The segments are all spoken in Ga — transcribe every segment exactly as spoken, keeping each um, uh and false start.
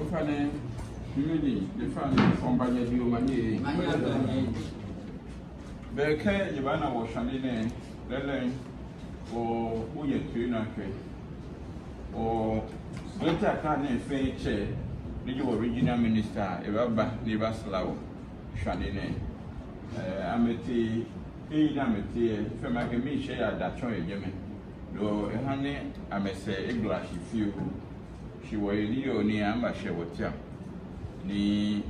Ofainɛ, mɛni, ofainɛ, omanye bii, omanye. Bɛ kɛ nyɛbana wɔshwane nɛɛ, lɛɛlɛŋ, wɔ, wɔyɛ toi naa akɛ, wɔ, Greater Accra nɛɛ fɛɛ tsɛ, ni ji wɔ regional minister, ebaaba, ni ebasra wɔ shwane nɛɛ. Eh, amɛtee, eyi ni amɛtee, efeɔ mi akɛ miishɛɛ yɛ Adatsɔŋ yɛ jɛmɛ. No, eha ni amɛsɛɛ egbala shi fioo. Shi wɔyɛ ni yɔɔ ni amɛbashɛ wɔteŋ. Ni,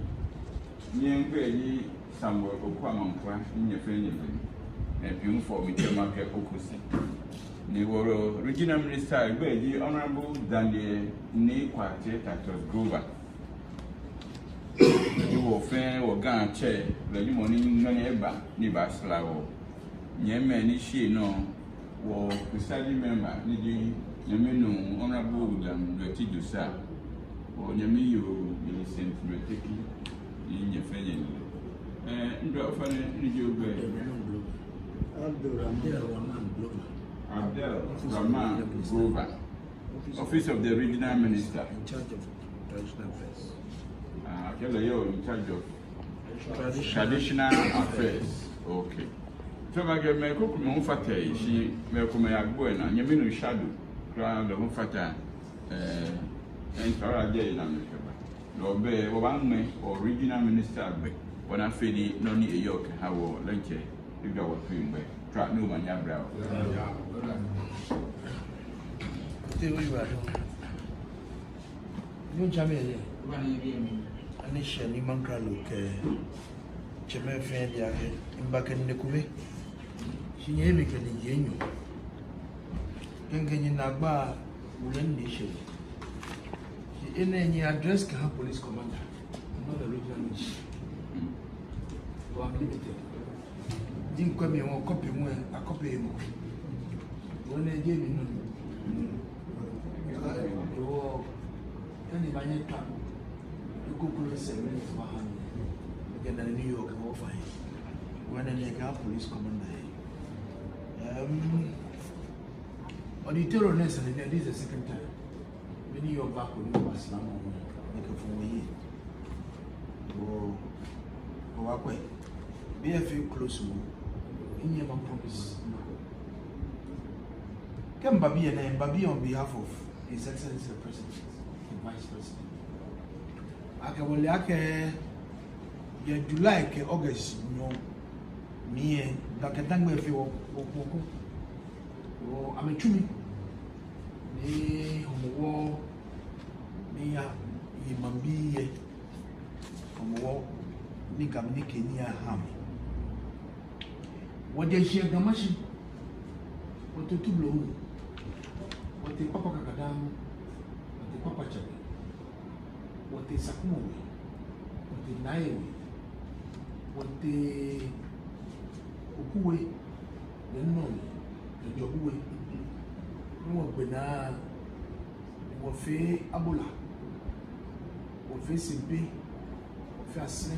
ni migbɛi ji Samuel Oku Amankwah, ni nyɛ fɛɛ nyɛle mi. Ni bi mfɔ mi tsɛ makɛɛ Oku si. Ni wɔ regional minister gbɛi ji Honorable Daniel Nii Kwatey Titus Grover. Ni wɔ fɛɛ wɔ Ga tsɛ, lɛ ji mɔ ni nyɔɔŋ eba ni ebasra wɔ. Nyɛmimɛi ni shi nɔ, wɔ presiding member ni ji nyɛminuu Honorable William Dotey Joseph, wɔ nyɛmi yoo Millicent Dotey Teki, ni nyɛ fɛɛ nyɛle. Eh, ndo ofainɛ, ni ji ogbɛi? Abdul Rahman Grover. Abdul Rahman Grover. Office of the Regional Minister. In charge of traditional affairs. Ah, okay, lɛ yɛ in charge of traditional affairs. Okay. So, makɛɛ mɛi komɛi hu fata he, shi mɛi komɛi yɛ agbo lɛ naa, nyɛminuu Shadu, kura lɛ hu fata, eh, eh, ntawara jɛ ena mɛi kɛba. No be, wɔbaaŋmɛ wɔ regional minister gbɛi, wɔna fee ni nɔ ni eyɔɔ kɛha wɔ lɛ ŋtsɛ, eda wɔ toi gbɛ. Tswa ni omanye abla wɔ. Te oyiwaladɔŋŋ. Nyɔŋ tsɛ mi yɛ. Ani shɛ ni maŋkralo kɛ tsɛmɛi fɛɛ bii akɛ, mba kɛ nine kome. Shi nyɛ mi kɛ ni yɛ nyɔ. Kɛ ŋkɛ nyɛ naagba wulɛ ni shɛ. Shi enɛ nyɛ address kɛha police commander. Not the regional minister. Wɔ unlimited. Ji ŋkwɛ mi wɔ copy mu, a copy mu. Wɔ nɛ je mi nu. Wɔ, kɛ ni ba nyɛ ta. Eko kuro sɛ mi ni fa ha mi. Kɛ na ni yɔɔ kɛ wɔ fa yi. Wɔ nɛ nɛ kɛ police commander yi. Um, Ɔdi tero nɛ sɛ nɛ, this is the second time. Mɛni yɔɔ ba ko ni wɔbasra mɔ, ni kɛ fɔ wɔ yi. Wɔ, wɔkwɛ. Be efee close mɔ. Minyɛŋ ma promise. Kɛ mba biɛ nɛɛ, mba biɛ on behalf of His Excellency the President, the Vice President. Akɛ wɔle akɛ yɛ July kɛ August nyɔɔŋ mli lɛ, Ga kɛ Dangme fɛɛ wɔ, wɔ, wɔku. Wɔ, amɛtsu mi. Ni Hɔmɔwɔ, ni ya, yi maŋbii lɛ. Hɔmɔwɔ, ni Ga mli ni kɛ nii aha mi. Wɔjɛ shi yɛ Ga Mashi. Wɔtee Tublohum. Wɔtee Kpakpa Kakadaŋ. Wɔtee Kpakpa Tsɛ We. Wɔtee Sakumɔ We, wɔtee Naye We, wɔtee Oku We, yɛ Nɔɔlɛ, yɛ Jɔbu We. Ni wɔgbe naa, wɔfee Abola, wɔfee Sempe, wɔfee Asɛrɛ,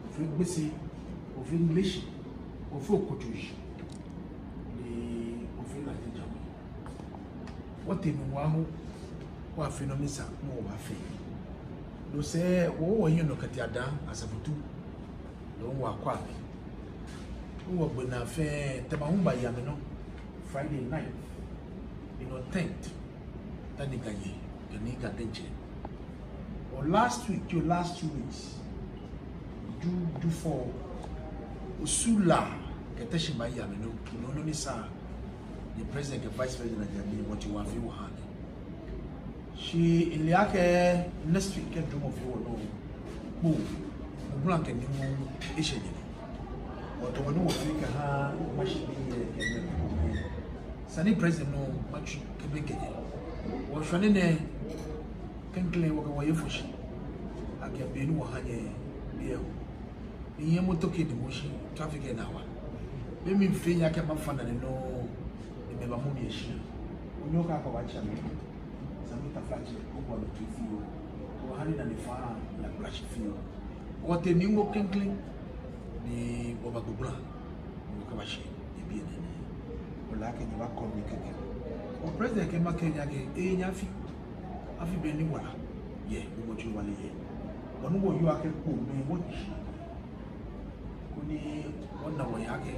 wɔfee Gbese, wɔfee Ŋleshi, wɔfee Okotoji, ni wɔfee Ladija We. Wɔtee Nungua hu, wɔyafee nɔ ni sa ni wɔbaafee. No sɛɛ, wɔ, wɔyɛ nɔ kɛtee Ada, Asafotu, no wɔkɔ amɛ. Ni wɔgbe naa fɛɛ, Tema hu baye amɛnɔ, Friday night, you know, tent. Dani Ga ye, kɛ ni Ga diɛŋtsɛ. Wɔ last week, your last two weeks, Ju, Jufɔ, Osu La, kɛ Teshie baye amɛnɔ, no, no ni sa, the president kɛ vice president na jami, wɔtee wɔyafee wɔha amɛ. Shi mile akɛ next week kɛ dromɔ fee wɔnɔ, kpo, gbla kɛ ni mɔ, eshɛ nyɛ. Wɔtee wɔ ni wɔfee kɛha, Mashi ni yɛ, kɛ ni yɛ. Sane president nɔ, matsui kɛbɛŋkɛ nyɛ. Wɔshwane nɛɛ, klɛŋklɛŋ wɔkɛ wɔhe fɔ shi. Akɛ be ni wɔha nyɛ, be hu. Ni yɛ motorcade mɔ shi, traffic yɛ naa wa. Be mli fɛɛ nyɛkɛ mafa nane nɔ, ni mɛi bamɔ mi yɛ shia. Onyɛ okakɔ ba tsɛ mi. Sami taflatsɛ, okɔ mi tu fioo. Wɔha ni nane fa, la kplashi fioo. Wɔtee ni wɔ klɛŋklɛŋ, ni wɔbagbo gbla. Wɔkaba shi, ebi enɛ nɛ. Ole akɛ nyɛbakɔ mi kɛkɛ. Wɔ president kɛɛ makɛɛ nyɛ akɛ, ee nyɛ afi. Afi be ni wala yɛ, gbɔmɔtso wala yɛ. Wɔnu wɔyɔɔ akɛ kome wɔji. Koni wɔna wɔhe akɛ,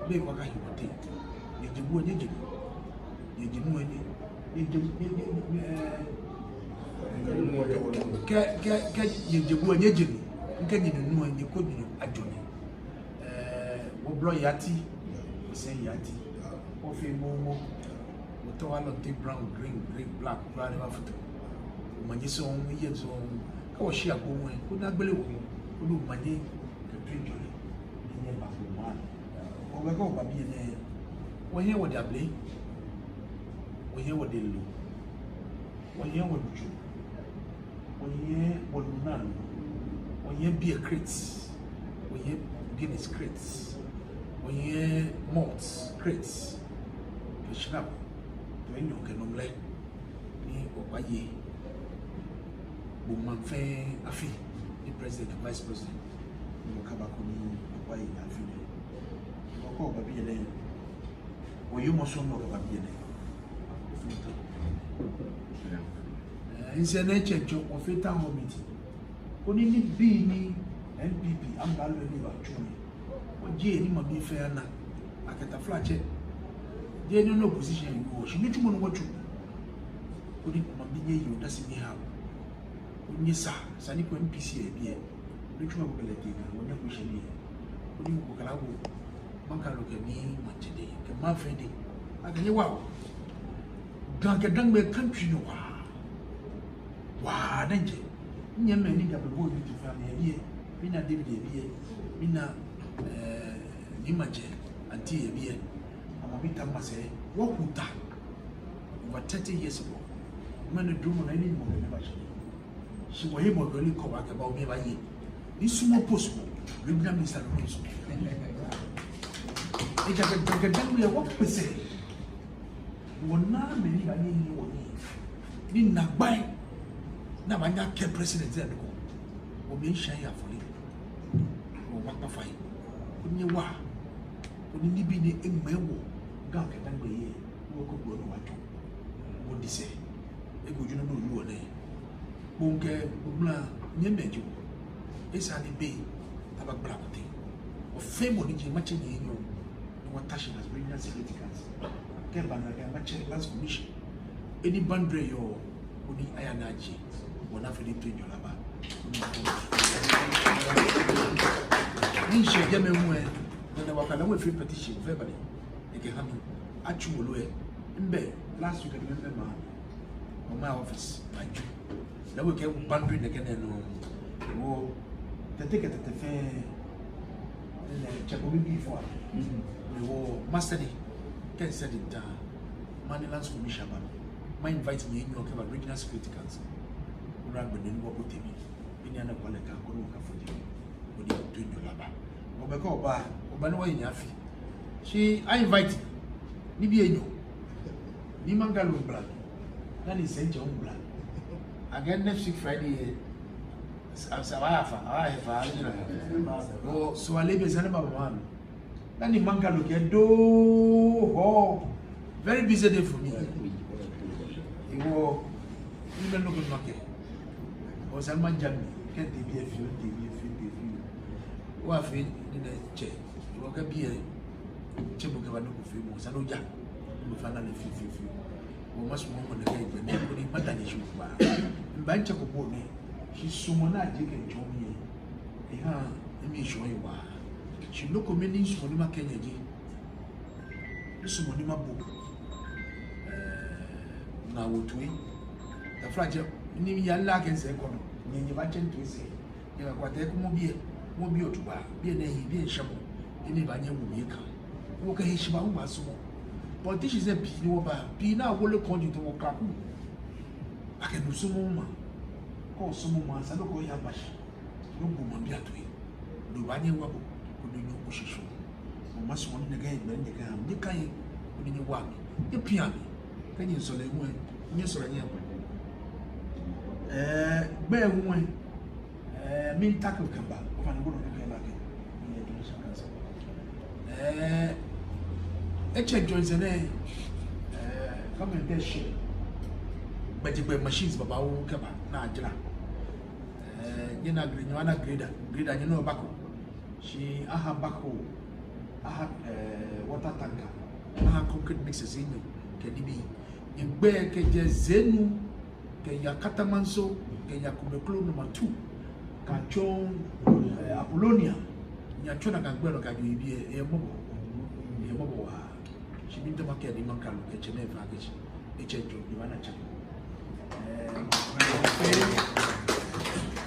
be wɔkɛ ahi wɔteŋ. Nyɛje bu nyɛje. Nyɛje nu nyɛ, nyɛje, nyɛ, nyɛ, nyɛ, kɛ, kɛ, kɛ nyɛje bu nyɛje. Ŋkɛ nyɛnu nyɛ, nyɛkɔ nyɛ ajɔ nyɛ. Ɛɛ, wɔblɔ yɛ ati, wɔsɛɛ yɛ ati, wɔfee momo, wɔtɔ wa lɔnte brown, green, green, black, kura ni ba futu. Omanye sɔŋŋ, yɛ sɔŋŋ, kɛ wɔshi agbo ŋwɛi, koni agbele wɔ, koni omanye kɛ toiŋjɔlɛ ni nyɛba kɛ omanye. Wɔbɛ kɛ wɔba biɛ nɛɛ, wɔyɛ wɔde abele, wɔyɛ wɔde loo, wɔyɛ wɔde ju, wɔyɛ wɔnunanu, wɔyɛ beer crate, wɔyɛ Guinness crate, wɔyɛ malt crate, kɛ schnapps, kɛ enyɔ kɛ nɔmlɛ, ni wɔbaye. Bo maŋ fɛɛ afi, ni president, vice president, ni wɔkaba koni wɔbaye afi nɛɛ. Wɔkɔ wɔba biɛ nɛɛ, wɔyɛ mɔ sɔŋŋ ni wɔkaba biɛ nɛɛ. Ɛɛ, ŋsɛɛ nɛɛ ŋtsɛŋtsɛ, wɔfee town hall meeting. Koni nibii ni N P P amralo lɛ ni batsu nɛɛ, wɔjie ni maŋbii fɛɛ ana akɛ taflatsɛ, jeee nɔ ni opposition yɔɔ, shi nitsumɔ ni wɔtsu. Koni maŋbii nyɛye odase nyɛha wɔ. Koni nyɛsaa, sane ko N P C yɛ biɛ. Nitsumɔ ko kɛlɛ tee Ga, wɔnyɛ ko shɛ biɛ. Koni wɔkɛ lɛ awo maŋkralo kɛ maŋtsɛ dɛŋ, kɛ maŋ fɛɛ dɛŋ. Akɛ nyɛwa wɔ. Ga kɛ Dangme country nɔ waa. Waa, diɛŋtsɛ. Nyɛmɛi ni Ga bɛ bo bi to fa mi yɛ biɛ. Mina David yɛ biɛ. Mina, ɛɛ, ni maŋtsɛ aunty yɛ biɛ. Amɛbi ta masɛi. Wɔku ta. Over thirty years ago. Mɛni dromɔ nɛɛ ni mɔ bɛ ba shi. Shi wɔyɛ mɔ bɛ ni kɔ ba kɛ ba omɛ baye. Ni sumɔ post ko, regional minister lɛ sumɔ. Ejaakɛ, ejaakɛ Dangme yɛ wɔkpɛsɛ. Wɔna mɛi ni baanyɛ ayi wɔ nii. Ni naagbai, ni abaanyɛ akɛ president lɛ nɔ ko. Wɔmiishã yɛ afɔle. Wɔbaakpa fai. Koni nyɛwa. Koni nibii ni eŋmɛ wɔ. Ga kɛ Dangme yɛ. Wɔkɔ gbɔ ni wɔtɔ. Wɔdisɛ. Eko jɔɔ nɔ ni owieɔ nɛɛ. Kpɔŋkɛ, omla, nyɛmɛi ji wɔ. Esa ni be, abagbala kɔtɛ. Wɔfɛɛ mɔ ni ji maŋtsɛ nyɛ enyɔ. Ni wɔta shi as Regional Security Council. Kɛ bana kɛ maŋtsɛ Lands Commission. Any boundary yɔɔ, koni aya ni ajie. Wɔna fɛɛ ni toiŋjɔlɛ aba. Ni ŋshɛ jɛmɛ ŋwɛi, nɔ ni wɔkɛ lɛ ŋwɛi fee petition, fɛɛ bani. Ekɛha mi. Atsu wolo lɛ. Mbɛ, last week, mbɛ ma. Oma office, maju. Lɛ wɔkɛ boundary nɛkɛ nɛɛ nɔ. Wɔ, tɛtɛ kɛ tɛtɛ fɛɛ. Nɛɛ, tsɛ ko bi bi fɔ. Wɔ, master ni. Kɛ nsɛ di nta. Mani Lands Commission ba. Ma invite nyɛ enyɔ kɛba Regional Security Council. Kura gbɛ ni wɔbote mli. Beni ana kwale ka kɔnɔ ka fɔ jɛ. Koni toiŋjɔlɛ aba. Wɔbɛ kɛ wɔba, wɔba ni wɔye nyɛ afi. Shi a invite. Nibii enyɔ. Ni maŋkralo ŋgbla. Dani sɛitsɛ ŋgbla. Akɛ next week Friday yɛ. Sa, sa, abaaya fã, abaaya fã, abaaya fã. Wɔ, so ale be sane ba ba. Dani maŋkralo kɛ doo hɔ. Very busy day for me. Ewɔ, ni mɛ nɔ ko makɛɛ. Esa ni maja mli, kɛ te biɛ fioo, te biɛ fioo, te fioo. Wɔ afee ni nɛ tsɛ, wɔkɛ biɛ, tsɛ bo kɛba nɔ ko feemɔ, esa ni oja. Ni mɔ fɛɛ ana lɛ fioo, fioo, fioo. Wɔmasumɔ mɔ nɛkɛ gbɛ, nɛɛ koni mata ni shi mɔ ba. Mba ntsɛ ko bo nɛ, shi sumɔ ni aje kɛtsɔɔ mi yɛ. Eha, emi shɔ yi wa. Shi nɔ ko mɛni sumɔ ni makɛɛ nyɛ ji. Misumɔ ni mabo. Ɛɛ, ŋaawoo toi. Taflatsɛ, ni miya lɛ kɛ nsɛ kɔnɔ. Nyɛ, nyɛbatsɛ ntoi sɛɛ. Nyɛkɛ kwate ko mɔ biɛ. Mɔ biɛ otuba. Biɛ nɛɛ hi, biɛ nshɛmɔ. Ni mibaanyɛ miwo mli ka. Wɔkɛ heshibaa wɔbaasumɔ. Politicians lɛ pii ni wɔba. Pii ni awole kɔji to wɔ kaku. Akɛ nusumɔ ma. Kɛ osumɔ ma, esa ni okɛ oya ba shi. Ni obo maŋbii atoi. Ni obaanyɛ owa bo, koni onyɛ oshisho. Wɔmasumɔ ni nɛkɛ gbɛ ni nyɛkɛha mi, nyɛkɛha mi, koni nyɛwa mi, nyɛpia mi. Kɛ nyɛsɔle ŋwɛi, nyɛsɔle nyɛ. Ɛɛ, gbɛ ŋwɛi. Ɛɛ, mi tackle kɛba, ofainɛ gbɔdɔ kɛ kɛ na kɛ. Ɛɛ, etsɛ Johnson, ɛɛ, ɛɛ, kama ɛdɛ shi. Gbɛjegbɛ machines babaoo kɛba ni ajara. Eh, nyɛna gre-, nyɛna grader, grader nyɛnɔ backhoe. Shi aha backhoe, aha, eh, water tanker, aha concrete mixers enyɔ kɛ nibii. Nyɛgbɛi kɛjɛ Zenu, kɛya Katamanso, kɛya Kumeklo number two, kɛtsɔ, eh, Apollonia, nyɛtsɔ nakai gbɛ nɔ kɛjɛ biɛ, eh, mɔbɔ, eh, mɔbɔ waa. Shi miitao makɛɛ Nii Mankalo kɛ tsɛmɛi fɛɛ akɛ shi, etsɛ jɔ, ni wɔna tsɛ. Eh,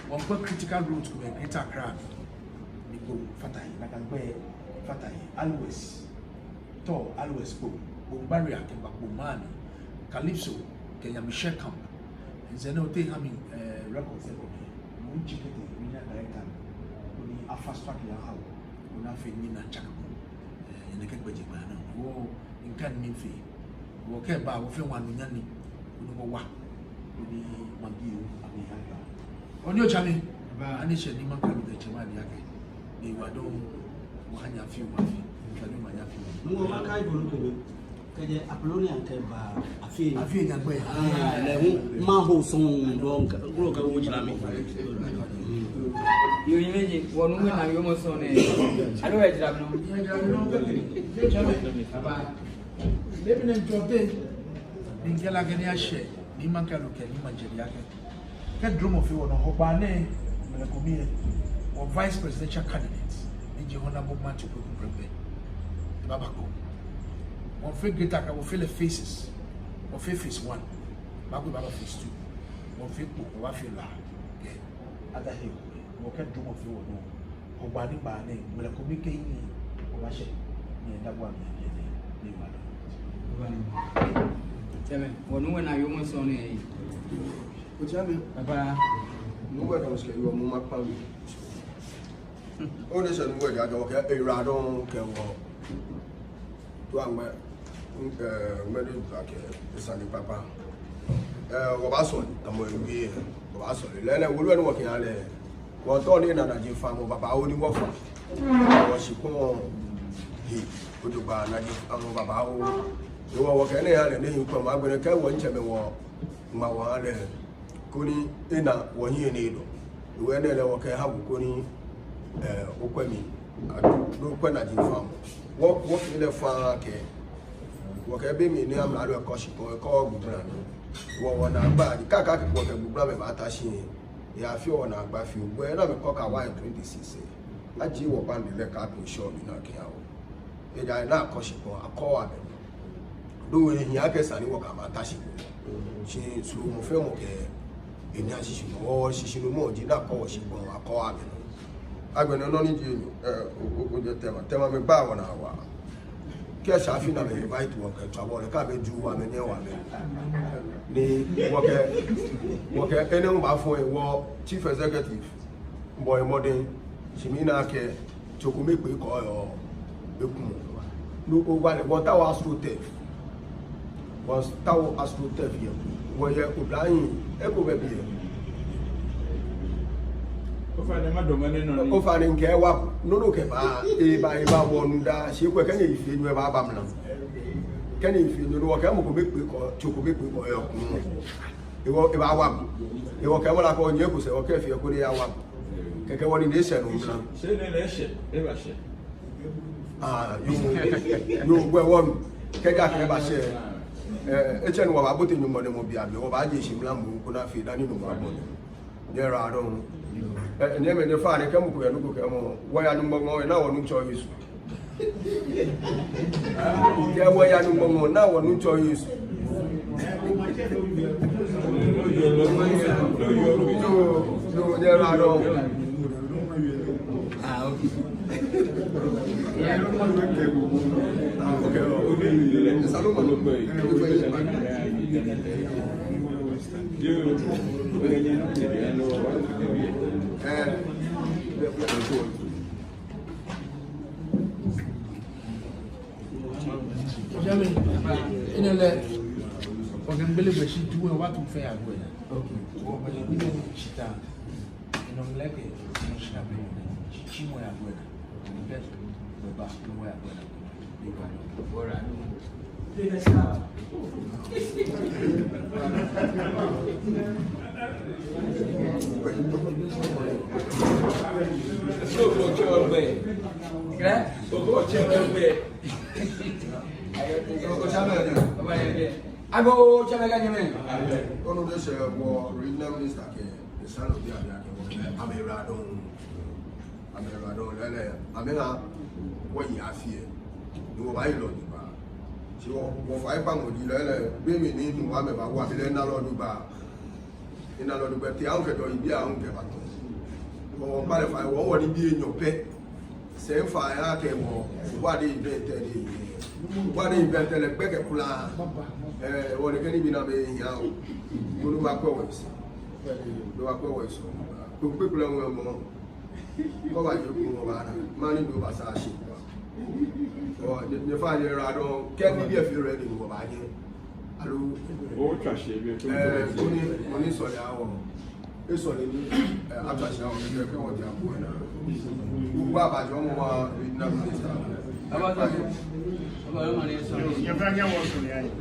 wɔkpɛ critical road ko yɛ Greater Accra, ni Gbɔŋ fata he, nakai gbɛ fata he, Aluwes, tɔ Aluwes Gbɔŋ, Gbɔŋ barrier kɛba Gbɔŋ maŋ mli, Calypso, kɛ Nyameshɛɛ camp, nzɛ nɛɛ otee ha mi, eh, records lɛ kome, mɔ ni ji kɛtee, regional director, koni a fast track lɛ aha wɔ, koni afee ni na tsake ko. Eh, enɛ kɛ gbɛjegbɛ nɔ. Wɔ, nka ni mifee. Wɔkɛba, wɔfee wɔ anunyam ni. Koni wɔwa. Koni maŋbii amɛya. Ɔni otsɛ mi. Ba. Ani tsɛ Nii Mankalo kɛ tsɛmɛi adi akɛ. Ni wɔdɔŋ, wɔha nyɛ afi, wɔ afi. Tsɛ ni wɔha nyɛ afi. Ni wɔba kai bɔ nɔ ko. Kɛjɛ Apollonia kɛba afi. Afi nyɛgbɛi. Ah, lɛ hu maho sɔŋŋ dɔŋŋ, kuro kɛ wo jira mi. Yoo, imagine, wɔnu mɛ na yoo mɔ sɔŋŋ nɛ. Aloo ejira mi nɔ. Ejira mi nɔ. Aba. Baby nɛ jɔte. Ni mikɛɛ lɛ akɛ ni ashɛ. Ni Mankalo kɛ ni maŋtsɛ adi akɛ. Kɛ duromɔ fɛɛ wɔnɔ Hɔgbaa nɛɛ, mɛlɛ ko mli yɛ, wɔ vice presidential candidate, ni ji Honorable Matthew Opoku Prempeh, ebaaba Gbɔŋ. Wɔfee Greater Accra, wɔfee lɛ phases, wɔfee phase one, ebaakɔ ebaaba phase two, wɔfee Kpone, wɔbaafee La, kɛ Adelaide, wɔkɛ duromɔ fɛɛ wɔnɔ. Hɔgbaa ni baa nɛɛ, mɛlɛ ko mli kɛ yi ni wɔbaashɛ, ni edabɔ amɛ ni, ni wɔdɔ. Tsɛmɛi, wɔnu wɛ na yoo mɔ sɔŋŋ nɛ. Otsɛmɛi. Papa. Nuumo dɔŋŋ shi kɛ yoo mɔ makpa mi. Onɛ sɛ nuumo ja jɔ kɛ era dɔŋŋ kɛ wɔ. To aŋmɛ, eh, ŋmɛnɛ akɛ, esani papa. Eh, wɔbaasɔle, tamɔ ewie, wɔbaasɔle. Lɛɛlɛŋ, wolo ni wɔkɛya lɛ. Wɔtao ni ana najifaamɔ babaoo ni wɔfa. Wɔshikpɔŋ he, ojogbaŋŋ najifaamɔ babaoo. Ni wɔ wɔkɛ nɛɛ ya lɛ, ni ehiii kpɛmɔ agbɛnɛ kɛ wɔtsɛmɛi wɔ ŋma wɔ lɛ, koni ena wɔhiɛ nɛɛ dɔ. Ewie nɛɛ lɛ wɔkɛha bo koni, eh, okwɛ mli, adu, ni okwɛ najifaamɔ. Wɔ, wɔfee lɛ faŋŋ akɛ, wɔkɛ be mli ni amralo lɛ kɔ shikpɔŋ, ekɔ Gbugblamɛi. Wɔ, wɔnaagba, ni kaka wɔkɛ Gbugblamɛi baata shi. Eyafi wɔnaagba fioo. Gbɛ ni amɛkɔ Kawa in twenty six lɛ, ajie wɔ bandi lɛ kaato shɔ mli ni akɛha wɔ. Ejaakɛ ni akɔ shikpɔŋ, akɔ wɔ abɛ. Doo ehiii akɛ esa ni wɔkɛ amɛ ata shi. Shi suɔmɔ fɛɛ mɔ kɛ eniashishinumɔ, wɔshishinumɔ ji ni akɔ wɔshikpɔŋ, akɔ wɔ abɛ. Agbɛnɛ nɔ ni ji, eh, o, o, ojɛ Tema, Temamɛi gba wɔnaa waa. Kɛ esa afi ni amɛ invite wɔ kɛtswa bɔ lɛ, kɛ amɛju wɔ, amɛnyɛ wɔ, amɛ. Ni wɔkɛ, wɔkɛ, enɛ hu baafɔ wɔ chief executive. Bɔ mɔdɛŋ, shi mina akɛ, tso kome kpee kɔ yɔɔ, ekumɔ. No ogbale, wɔtaoɔ Astroturf. Wɔtaoɔ Astroturf yɛ. Wɔyɛ oblahii, eko bɛ biɛ. Ofainɛ madamɔ nɛɛ nɔ ni. Ofainɛ mikɛɛ wa, nɔ ni okɛba, eba, eba wɔnu daa, shi ekolɛ kɛ nyɛyi fe nyɔ ebaaba mla. Kɛ nyɛyi fe nyɔ, no wɔkɛɛ mɔ kome kpee kɔ, tso kome kpee kɔ yɔɔ kumɔ. Ewɔ, ebaawa bo. Ewɔ kɛ mɔ la kɔ nyɛ ko sɛɛ, wɔkɛ fee ko ni eyawa bo. Kɛkɛ wɔ ni nɛɛ shɛ nɔ mla. Shi nɛɛ nɛɛ shɛ, ebashɛ. Ah, yoo. Yoo, gbɛ wɔnu. Kɛji akɛ ebashɛ. Eh, etsɛ ni wɔbaabote Nyɔŋmɔ nɛɛ mɔ biɛ, wɔbaaje shi mla mɔ ko ni afee dani Nyɔŋmɔ abɔ. Nyɛyiwaladɔŋŋ. Eh, nyɛmɛi, nyɛfainɛ, kɛ mɔ ko yɛ nɔ ko kɛɛmɔ, wɔya Nyɔŋmɔ ŋɔɔ, ena wɔ Nuŋtsɔ Yesu. Kɛ wɔya Nyɔŋmɔ ŋɔɔ, ena wɔ Nuŋtsɔ Yesu. Yoo, yoo, nyɛyiwaladɔŋŋ. Ah, okay. Okay, okay. Jami, enɛ lɛ, wɔkɛ mibele bɛ shi tu wɛ, wɔtu fɛɛ ya gbɛ ya. Okay. Wɔkɛ mibele shi ta. Enɔ mlɛkɛ, enɔ shi na bɛ, shi mɔ ya gbɛ ya. Enɔ kɛ, bɛ ba, enɔ ya gbɛ ya. Bɛ ba. Bora. Agoo, tsɛmɛi kɛ nyɛmɛi. Onu de sɛ wɔ regional minister kɛ esa nɔ bianɛ akɛ wɔ, amɛyiwaladɔŋŋ. Amɛyiwaladɔŋŋ lɛɛlɛŋ, amɛna wɔyi afi lɛ, ni wɔbaaye nɔ jogbaŋŋ. Shi wɔ, wɔfai kpamɔ ji lɛɛlɛŋ, be mli ni nu amɛba wɔ, amɛlɛ nalɔ jogbaŋŋ. Enalɔ jogbaŋŋ, te ahu kɛ dɔ yi bi ahu kɛ ba tɔ. Wɔkpa lɛ fai, wɔ, wɔnibii enyɔ pɛ. Sɛɛ fa ya kɛ wɔ, wɔ de event lɛ. Wɔ de event lɛ, gbɛkɛ kwraa. Ɛɛ, wɔ de kɛ nibii ni amɛhiaa. Koni wɔkwɛ wɔsɛɛ. Koni wɔkwɛ wɔsɛɛ. Koni kpekple ŋwɛi mɔ. Koni wɔye koni wɔbana. Mɛni do baasa shi. Ɔ, nyɛ, nyɛfaa nyɛyiwaladɔŋŋ, kɛ nibii efee ready ni wɔbaanyɛ. Aloo. Otswa shi, ebi otswa shi. Ɛɛ, koni, koni sɔle awɔ. Esɔle ni, ɛɛ, atswa shi awɔ, kɛ, kɛ wɔdi abu ena. Wɔbaajɔɔ mɔ ma, regional minister. Aba, aba, aba, aba, aba, aba. Nyɛfaa nyɛwo sɔle ayi.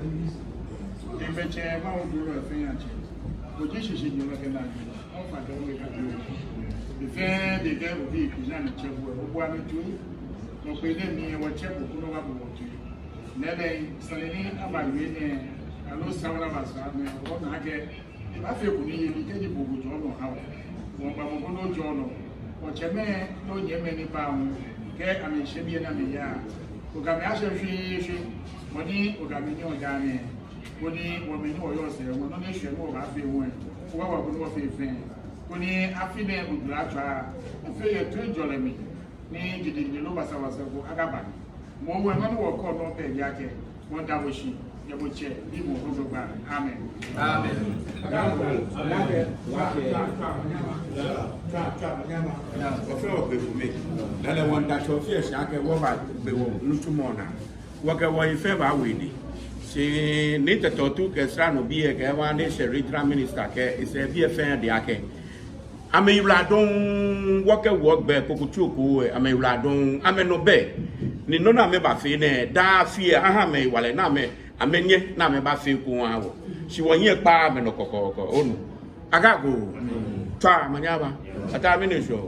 Ebɛ tsɛ, ma wo duro efee ya tsɛ. Oji shishi ni wɔkɛ na ji. Ofainɛ, ofainɛ, ofainɛ. Efee de kɛ obi kpi na ni tsɛ bo, obu amɛ toi. Nɔ kpɛlɛɛɛ ni wɔtsɛ bo koni wɔbu wɔ toi. Lɛɛlɛŋ, sane ni abawie nɛɛ, aloo sane ni abaasa nɛɛ, wɔna akɛ, ebaafee koni yeli kɛji bo ojɔɔ nɔ ha wɔ. Wɔmiikpa mɔ ko ni ojɔɔ nɔ. Wɔtsɛmɛi, nɔ nyɛmɛi ni baa hu, kɛ amɛshɛ biɛ ni amɛyaa. Okɛ amɛ ashɛ shwiishwii, bɔ ni okɛ amɛ nyiɛ daa nɛɛ. Koni wɔmɛi ni wɔyɔɔ sɛɛ, wɔ nɔ ni eshwɛ ni wɔbaafee hu lɛ, wɔwa koni wɔfee fɛɛ. Koni afi nɛɛ ojulɔ atswa, efee yɛ toiŋjɔlɛ mli, ni gidigidi loo basabasa ko akaba. Moŋ wɔ, nɔ ni wɔkɔɔ nɔ pɛ ji akɛ, wɔmiida bo shi, yɛ bo tsɛ, bi bo hu jogbaŋŋ. Amen. Amen. Wɔfɛɛ wɔkpe kome. Lɛɛlɛŋ wɔmiida Tsɛ Ofe shi akɛ wɔbagbe wɔ nitsumɔ naa. Wɔkɛ wɔyi fɛɛ baawie nii. Shi Nii Tɛtɛ Otu kɛ sra nɔ bii lɛ kɛ wɔnine sɛ regional minister kɛ esɛɛ bii lɛ fɛɛ de akɛ, amɛyiwaladɔŋŋ, wɔkɛ wɔgbɛ koko tsu ko lɛ, amɛyiwaladɔŋŋ, amɛnɔ bɛ. Ni nɔ ni amɛbaafee nɛɛ, daa afi lɛ, aha amɛ hewalɛ ni amɛ, amɛnyɛ ni amɛbaafee eko aha wɔ. Shi wɔhiɛ kpaaa amɛnɔ kɔkɔɔkɔ, onu. Agoo. Tswa, manyɛ maba. Ataa mɛni shɔ.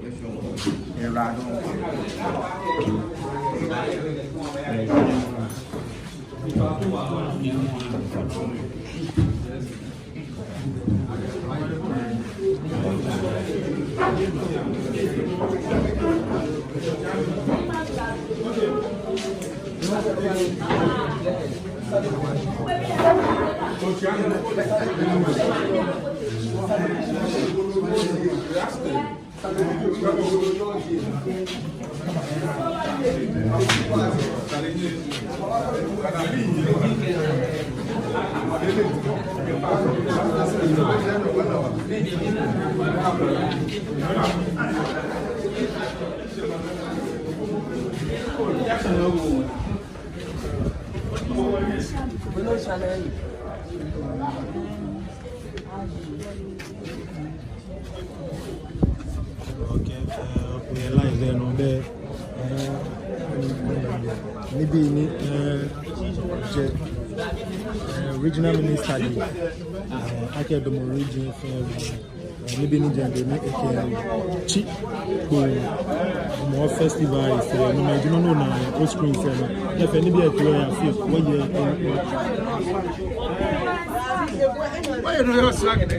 Okay, eh, we are live there, no, there, eh, nibii ni, eh, jɛ, eh, regional minister ni, eh, akɛ Dɔmɔ region fɛɛ, eh, nibii ni jɛ, nibii ni ekɛɛ, tsi, kpo, mɔ festival, eh, no, ma, you know, no, na, eh, o screen, eh, no, efee nibii eto, eh, afi, wɔyɛ, eh, eh. Wɔyɛ no yɛ ɔsra kɛkɛ.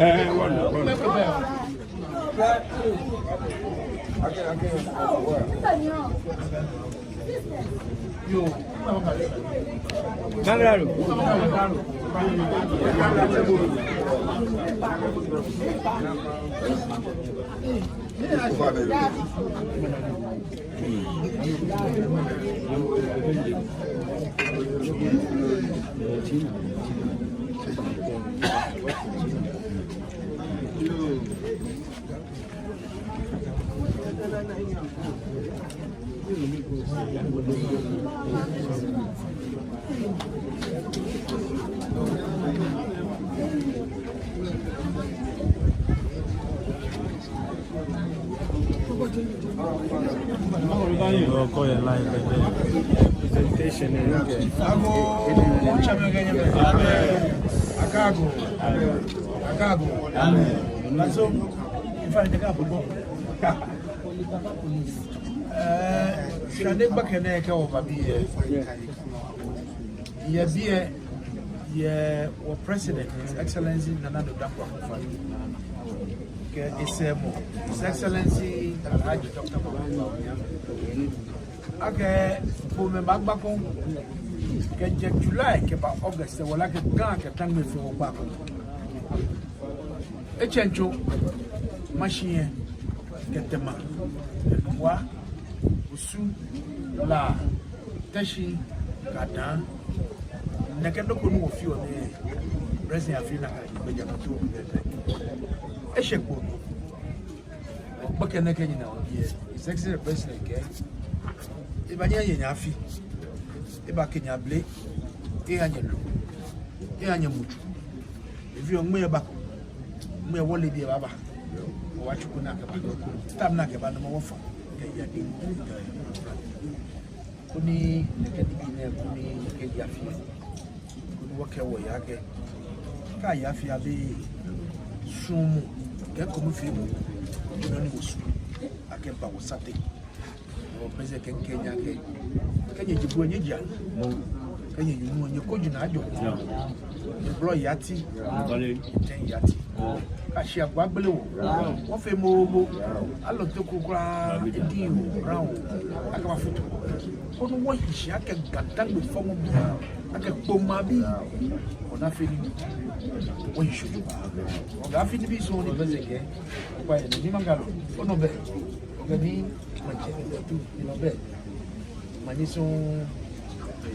Eh, one, one. Yoo, kɔ yɛ line lɛ, presentation lɛ. Agoo, tsɛmɛi kɛ nyɛmɛi. Agoo, agoo. Amen. Maso, in fact, the guy for go. Eh, shwane gbɛkɛ nɛɛ kɛ wɔba biɛ. Yɛ biɛ, yɛ wɔ President, His Excellency Nana Addo Dankwa Akufo-Addo, kɛ esɛɛmɔ, His Excellency Alhaji Doctor Mahamudu Bawumia, akɛ Kpone baagba kɔŋ, kɛjɛ July kɛba August, wɔle akɛ Ga kɛ Taŋme fɛɛ wɔgba kɔŋ. Etsɛŋ tso, Mashi yɛ, kɛ Tema, kɛ Nungua, Osu, La, Teshi, kɛ Ada. Nɛkɛ nɔ ko ni wɔfeɔ nɛɛ, President afee nakai, gbɛjianɔtoo pɛpɛɛpɛ. Eshɛ kpo nɔ. Gbɛkɛ nɛɛ kɛ nyɛna wɔ biɛ, His Excellency President kɛɛ, ebaanyɛ eya nyɛ afi, ebakɛ nyɛ abele, eha nyɛ loo, eha nyɛ muju. Evi ɔ, ŋmɛnɛ ebako, ŋmɛnɛ wɔle biɛ baaba, wɔbaatsu koni akɛba, time ni akɛba nɔ mɔ wɔfa, kɛ ya di, koni nɛkɛ nibii nɛɛ, koni nɛkɛ ya fɛɛ, koni wɔkɛ wɔya kɛ, kɛ aya fɛɛ abɛ, suɔmɔ, kɛ kɔmɔ fɛɛ mɔ, nɔ ni wɔsumɔɔ, akɛba wɔsate. Wɔ President kɛɛ mikɛɛ nyɛ akɛ, kɛ nyɛji bu nyɛji a, kɛ nyɛji nu nyɛkoji naa jɔ. Nyɛblɔ yati, nyɛtɛŋ yati. Kɛ shi agbo agbele wɔ, wɔfee momo. Alɔnte ko kwraa, edi wɔ, ra wɔ, akɛbafutu. Koni wɔhi shi akɛ Ga-Dangme fɔmɔbii, akɛ Kpone maŋbii, ona fee nii. Wɔhi shi jogbaŋŋ. Oga fee nibii sɔŋŋ ni President kɛɛ, okpa yɛ ni mangalo, onɔ bɛ, oga ni maŋtsɛ, tu, ni nɔ bɛ. Manyɛ sɔŋŋ,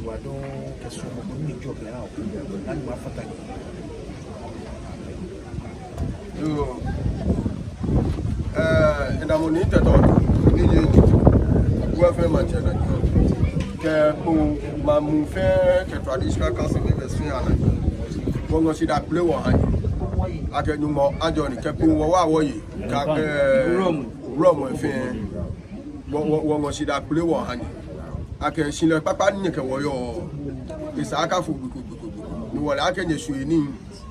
ewa dɔŋŋ kɛ suɔmɔ ko ni jɔ kɛ ha o. Nani mafata ni. Yoo. Eh, ina mɔ ni tɛtɔ, ni ji, wɔ fɛɛ maŋtsɛ naa jɔ. Kɛ Kpone maŋ muu fɛɛ, kɛ traditional council members fɛɛ ana. Wɔŋɔ shidaa kpele wɔha nyɛ. Akɛ Nyɔŋmɔ ajɔɔ nyɛ, kɛ Kpone wɔ wa wɔye. Kɛ, eh, wulɔmɔ fɛɛ. Wɔ, wɔ, wɔŋɔ shidaa kpele wɔha nyɛ. Akɛ shihilɛ kpakpa ni nyɛkɛ wɔ yɔɔ, esa akafo gbi ko, gbi ko, gbi ko. Ni wɔle akɛ nyɛshweɔ nii.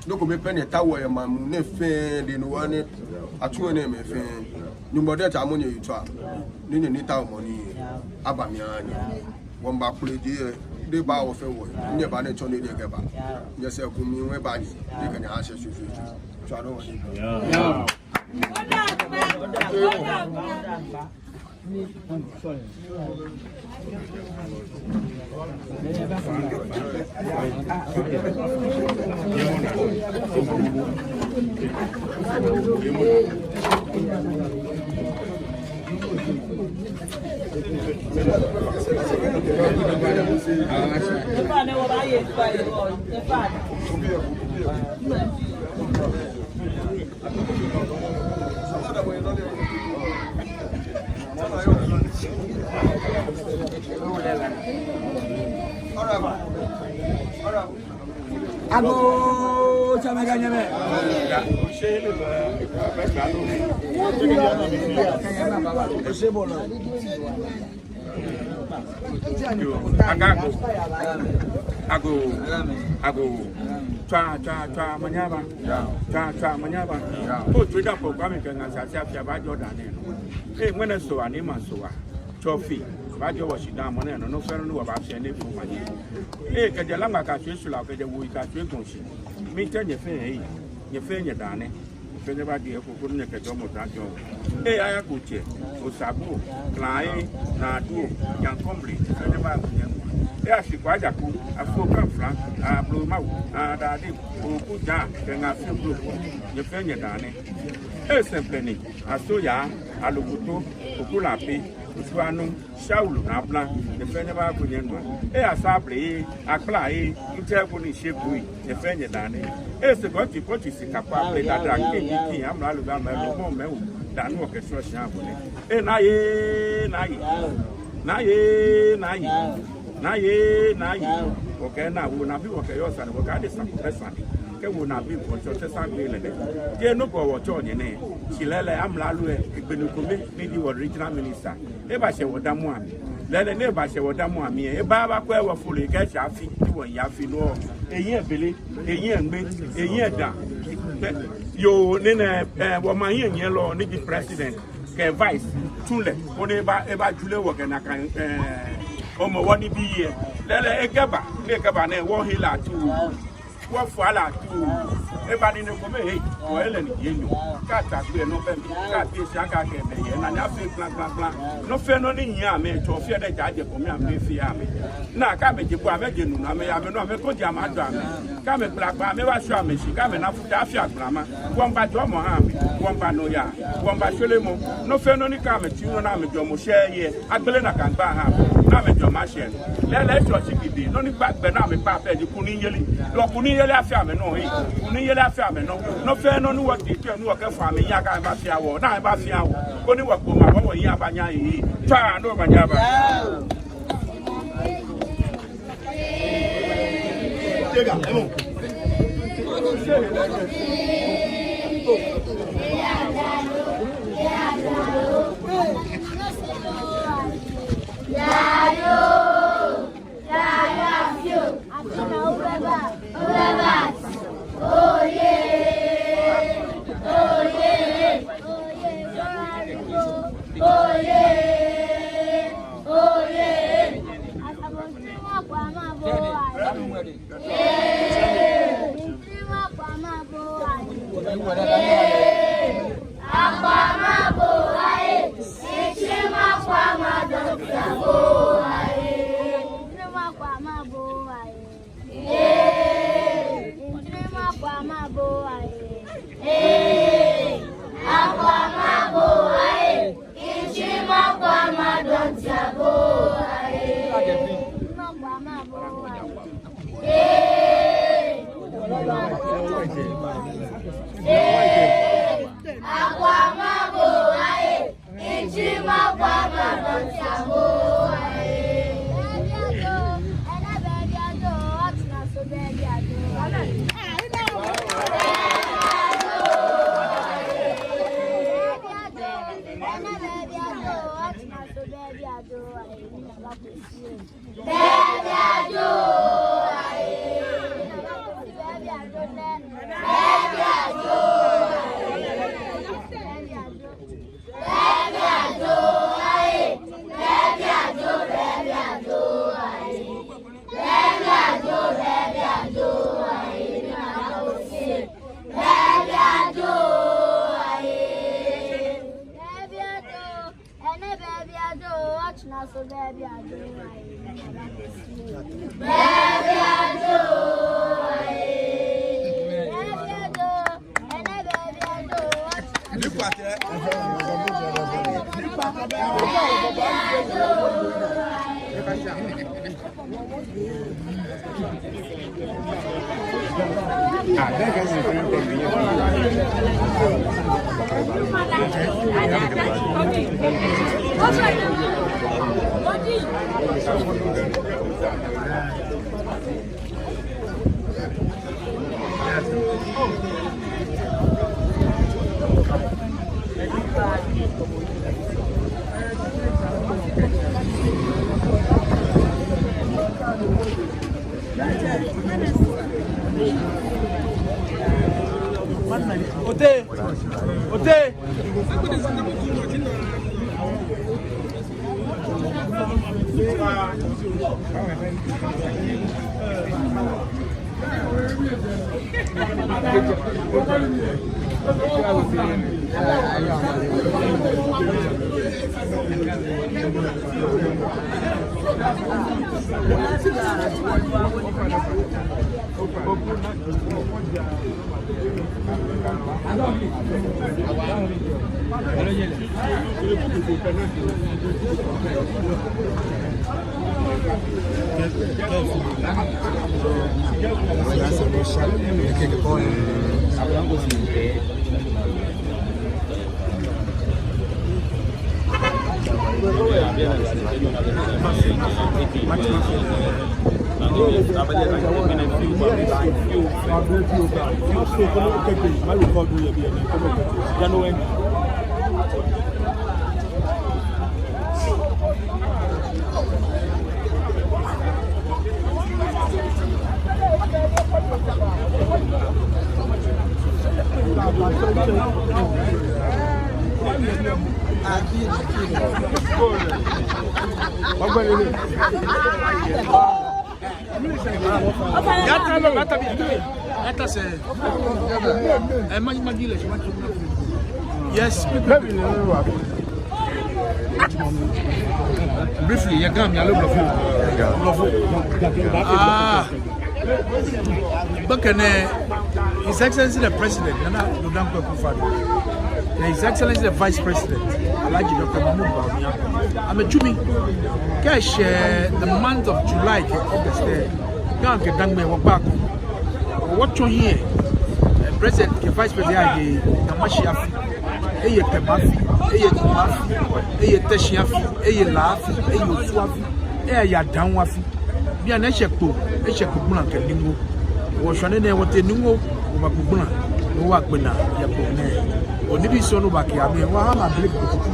Nɔ kome pɛ ni taoɔ yɛ maŋ muu nɛɛ fɛɛ, ni wɔnaa atsuɔ nɛɛ mɛi fɛɛ. Nyɔŋmɔ diɛŋtsɛ amɔ nyɛyi tswaa. Ni nyɛ ni taoɔ mɔ ni aba mli aha nyɛ. Wɔmiiba kpele jɛ, ni ba wɔ fɛɛ wɔ. Nyɛba ni tsɔ ni nyɛkɛba. Nyɛsɛɛ kumi wɔ ba ni. Ni kɛ nyɛ ashɛ shweshweeshwe. Tswa dɔ wɔ ni. Agoo, tsɛmɛi kɛ nyɛmɛi. Yoo, agoo. Agoo. Agoo. Tswa, tswa, tswa, manyɛ aba. Tswa, tswa, manyɛ aba. Kɛ otswa Dapɔ Kwame kɛ Ngasase afi abaajɔɔ daa nɛɛ nɔ. Ee, ŋmɛnɛ Sohaa ni maŋ Sohaa. Tsɔfi. Baajɔɔ wɔ shidaa mɔ nɛɛ nɔ, nɔ fɛɛ nɔ ni wɔbaafee nɛɛ efɔŋ manyɛ. Ee, kɛjɛ Laŋma kɛyasua Sula, kɛjɛ Woyi kɛyasua Gɔŋshi. Miitee nyɛ fɛɛ, ee, nyɛ fɛɛ nyɛ daa nɛɛ. Fɛɛ nyɛbajie eko koni nyɛkɛ jɔɔmɔ ata jɔɔmɔ. Ee, Ayakutsɛ, Osabu, Klai, Nadu, Yankumbi, fɛɛ nyɛba nyɛnua. Ee, Ashiko Ajaku, Afo Kanfra, Ablomawu, Adadi, Okuja, kɛ Ŋa Fioo Bloko, nyɛ fɛɛ nyɛdaa nɛ. Ee, Sɛmpɛni, Asoya, Alokuto, Okulapi, Osuanu, Shawulu, Abla, nyɛ fɛɛ nyɛba nyɛnua. Ee, Asablɛ, Akpla, Ntɛku ni Shekui, nyɛ fɛɛ nyɛdaa nɛ. Ee, Sekɔti, Pɔtsi, Sikakpa, Blɛ, Dada, Kɛnji, Kɛnji, Amralo, Amralo, mɔ mɛi wo, dani wɔkɛ sɔ shi abɔ nɛ. Ee, Nai, Nai, Nai, Nai, Nai, Nai, wɔkɛ Nai, wɔnabi, wɔkɛyɔɔ sane, wɔkɛ adesa kɛ sane. Kɛ wɔnabi, wɔtsɔ tɛ sa gbɛ lɛ nɛ. Jeee nɔ ko wɔtsɔɔ nyɛ nɛ. Shi lɛɛlɛŋ Amralo ɛ, egbɛnɛ kome, ni ji wɔ regional minister. Ebashɛ wɔdamɔ amli. Lɛɛlɛŋ ni ebashɛ wɔdamɔ amli ɛ, eba ebakwɛ wɔ folo kɛ shi afi, ni wɔya afi nɔ. Eyi ebele, eyi eŋmɛ, eyi eda. Yoo, ni nɛ, eh, wɔmaŋ hiɛnyiɛlɔ, ni ji president, kɛ vice, tsu lɛ, koni eba, ebajule wɔ kɛ nakai, eh, Hɔmɔwɔ nibii ɛ. Lɛɛlɛŋ ekɛba, ni ekɛba nɛ, wɔhiɛ lɛ atuu. Wɔfɔ lɛ atuu. Eba ni nɛ kome hei, wɔ ele ni yɛ nyɔ. Kɛ ata gbɛ nɔ bɛ mli, kɛ ate shi akɛ kɛ mɛi yɛ, naa ni afee gblagblagbla. Nɔ fɛɛ nɔ ni nyiɛ amɛ, tsɔ fɛɛ nɛ ja jɛ kome amɛfee amɛ. Naa kɛ amɛje bu amɛje nu, amɛya amɛnɔ, amɛkɔji amɛjɔ amɛ. Kɛ amɛgbla gbaa amɛ, wɔshɔ amɛ shi, kɛ amɛna futa afee agblama. Wɔmiiba jɔɔmɔ ha amɛ, wɔmiiba nɔyaa, wɔmiiba shweremɔ. Nɔ fɛɛ nɔ ni kɛ amɛtsi nɔ ni amɛjɔɔmɔ shɛ yɛ. Agbele nakai agba ha amɛ, ni amɛjɔɔmɔ ashɛ. Lɛɛlɛŋ etsɔ shi gidi, nɔ ni gba gbɛ ni amɛkpa pɛ ji kunimyeli. Lɔ kunimyeli afee amɛnɔ hei, kunimyeli afee amɛnɔ. Nɔ fɛɛ nɔ ni wɔtee tɛ ni wɔkɛfɔ amɛ yaa kɛ amɛbafia wɔ, ni amɛbafia wɔ. Koni wɔkpoma wɔ wɔyi abanya hei. Tswa, ni wɔbanya aba. Ote! Ote! Yata lo, yata bi, yata sɛɛ. Ɛ, ma, ma, gile, ma, yes. Briefly, yɛ Ga mli aloo Blɔfo? Blɔfo. Ah. Gbɛkɛ nɛɛ, His Excellency the President, Nana Addo Dankwa Akufo-Addo, na His Excellency the Vice President, Alhaji Doctor Mahmood Bawumia, amɛtsu mi. Kɛ eshɛ the month of July kɛ August lɛ, Ga kɛ Dangme wɔgba ko. Wɔtsɔ hiɛ, eh, President kɛ Vice President aye Ga Mashie afi, eye Tema afi, eye Nungua afi, eye Teshie afi, eye La afi, eye Osu afi, eye Adaŋu afi. Bianɛ eshɛ Kpo, eshɛ Kpo gbla kɛ Nungua. Wɔshwane nɛɛ wɔtee Nungua, wɔba Kpo gbla, ni wɔgbe naa yɛ Kpo nɛɛ. Onibii sɔŋŋ ni wɔbakɛɛ amɛ, wɔha amɛ abele kɛ kuku,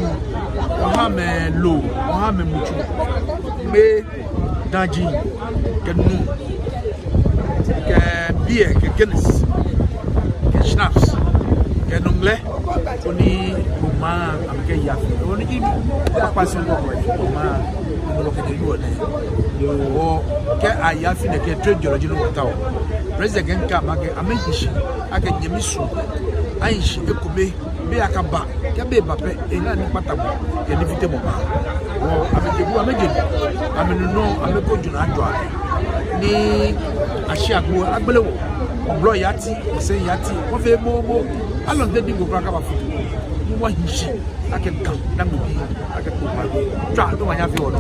wɔha amɛ loo, wɔha amɛ mutsu, mɛi, daji, kɛ nu, kɛ beer, kɛ Guinness, kɛ schnapps, kɛ nɔŋŋ lɛ, koni Kpo maŋ amɛkɛya afi. Hewɔ ni ji kpakpa sɔŋŋ ni wɔkɛɛ Kpo maŋ, ni wɔkɛjɛ yɔɔ nɛɛ. Hewɔ kɛ aya afi nɛɛ kɛ trade jɔlɔ ji nɔ ni wɔtaoɔ. President kɛɛ amɛ akɛ, amɛhi shi akɛ nyɛmi su, ahi shi ekome, be akaba, kɛ be ba pɛ, eha nikpatamɔ kɛ nifitemɔ baa. Hewɔ amɛjeŋ, amɛjeŋ, amɛnu nɔ, amɛkojo naa ajɔ amɛ. Ni ashi agbo agbele wɔ, blɔ yati, osɛŋ yati, wɔfee momo, alɔnte diŋ ko kwraa kaba fu. Ni wɔhi shi akɛ Ga, Dangme bii, akɛ Kpo maŋ bii. Tswa, ni wɔnyɛ afee wɔnɔ.